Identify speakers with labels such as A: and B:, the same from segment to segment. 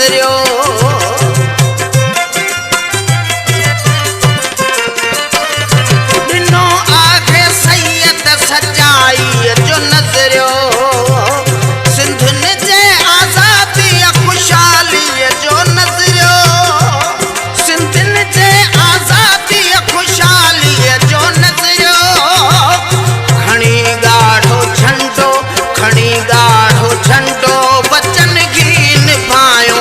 A: नज़रियो। ॾिनो आहे सैयद सचाईअ जो नज़रियो, सिंधुनि जे आज़ादीअ ख़ुशहालीअ जो नज़रियो, सिंधुनि जे आज़ादीअ ख़ुशहालीअ जो नज़रियो। खणी ॻाढ़ो झंडो, खणी ॻाढ़ो झंडो, वचन गी निभायूं।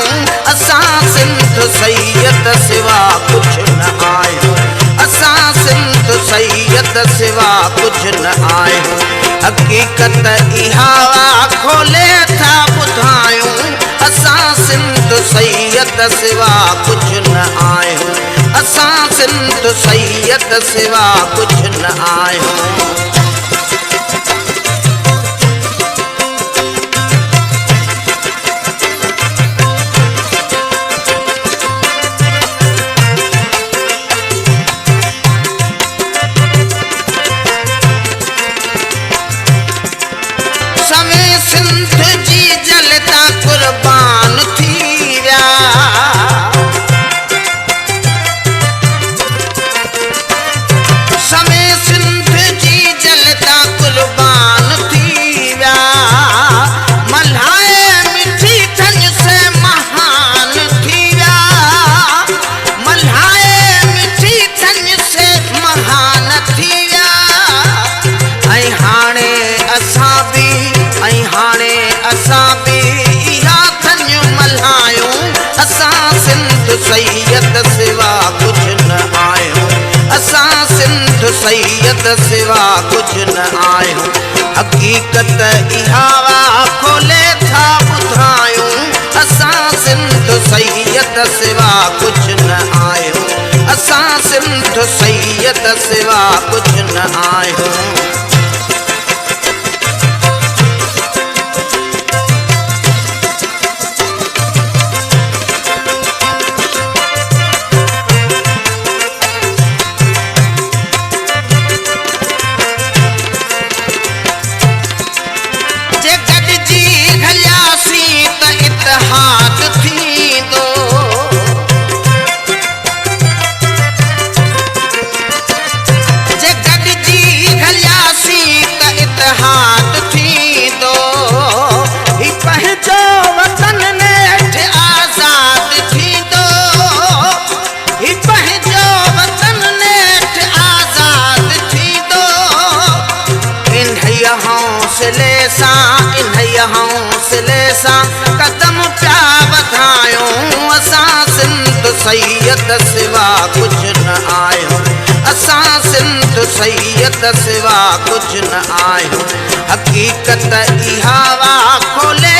A: असां सिंध सैयद सिवा कुझु न आहियूं, असां सिंध सैयद सिवा कुझु न आहियूं। हक़ीक़त इहा खोले था ॿुधायूं, असां सिंध सैयद सिवा कुझु न आहियूं, असां सिंध सैयद सिवा कुझु न आहियूं। सवे सिंध जी जलता कुर्बान थी विया, सवे सिंध जी जलता कुर्बान थी विया। मल्हाए मिठी थञ से महान थी विया, मल्हाए मिठी थञ से महान थी विया। ऐं हाणे असां बि, ऐं हाणे असां बि इहा थञ मल्हायूं। असां सिंध सैयद सिवा कुझु न आहियूं, असां सिंध सैयद सिवा कुझु न आहियूं। हक़ीक़त इहा खोले था ॿुधायूं, असां सिंध सैयद सिवा कुझु न आहियूं, असां सिंध सैयद सिवा कुझु न आहियूं। जे गॾिजी हलियासीं त इतिहाद थींदो, जे गॾिजी हलियासीं त इतिहाद थींदो। ही पंहिंजो वतन नेठि आज़ाद थींदो, ही पंहिंजो वतन नेठि आज़ाद थींदो। इन्हीअ हौसले सां, इन्हीअ हौसले सां कदम पिया वधायूं। असां सिंध सैयद सिवा कुझु न आहियूं, असां सिंध सैयद सिवा कुझु न आहियूं। हक़ीक़त इहा खोले